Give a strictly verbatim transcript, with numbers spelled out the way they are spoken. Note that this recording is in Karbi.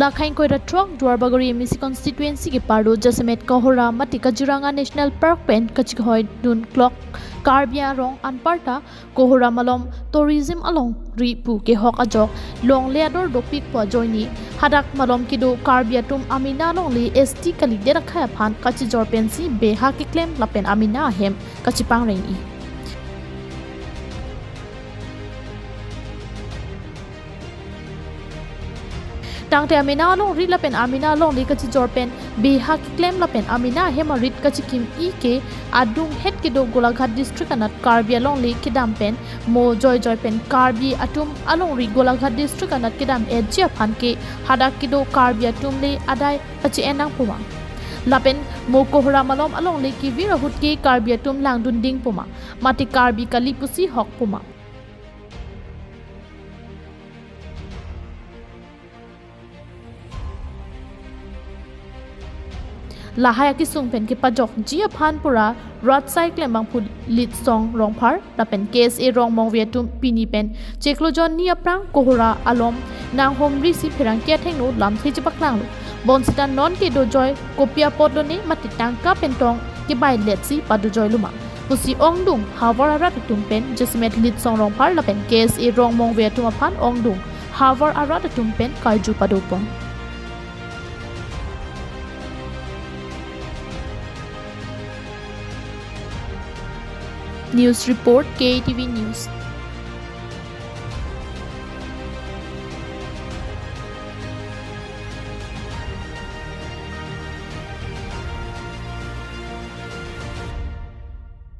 Lakhang koira throk Duarbagori M A C constituency keparlo jasemet Kohora mate Kaziranga National Park pen kachihoi dun klok Karbi arong anparta Kohora malom tourism alongri pu kehok ajok longle ador dopik pu ajoine hadak malom kedo Karbi atum amena alongle S T kalidet akhei aphan kachijor pensi beha keklem lapen amena ahem kachipangreng-i. Tangte amena alongri lapen amena alongle kachijor pen beha keklem lapen amena ahem arit kachikim-i ke adunghet kedo Golaghat district anat Karbi alongle kedam pen mo joijoi pen Karbi atum alongri Golaghat district anat kedam-etji aphan ke hadak kedo Karbi atum le adai kachi-en nangpo ma? Lapen mo Kohora malom alongle kevir ahut ke Karbi atum langdun dingpo ma? Mate Karbi kali pusi hokpo ma? Lahai akesung pen kepajokji aphan pura rat asai klembangphu Litsong Rongphar lapen K S A Rongmongve atum pini pen chiklo jonni aphrang Kohora alom nanghumrisi pherangke athengno lamthe chepaklanglo. Bonsita non ke dojoi kopi apotlo ne mate tangka pen tong kebailetsi padojoilo ma pusi ongdung havar arat atum pen jasemet Litsong Rongphar lapen K S A Rongmongve atum aphan ongdung havar arat atum pen karju padopon. News report, K A T V News.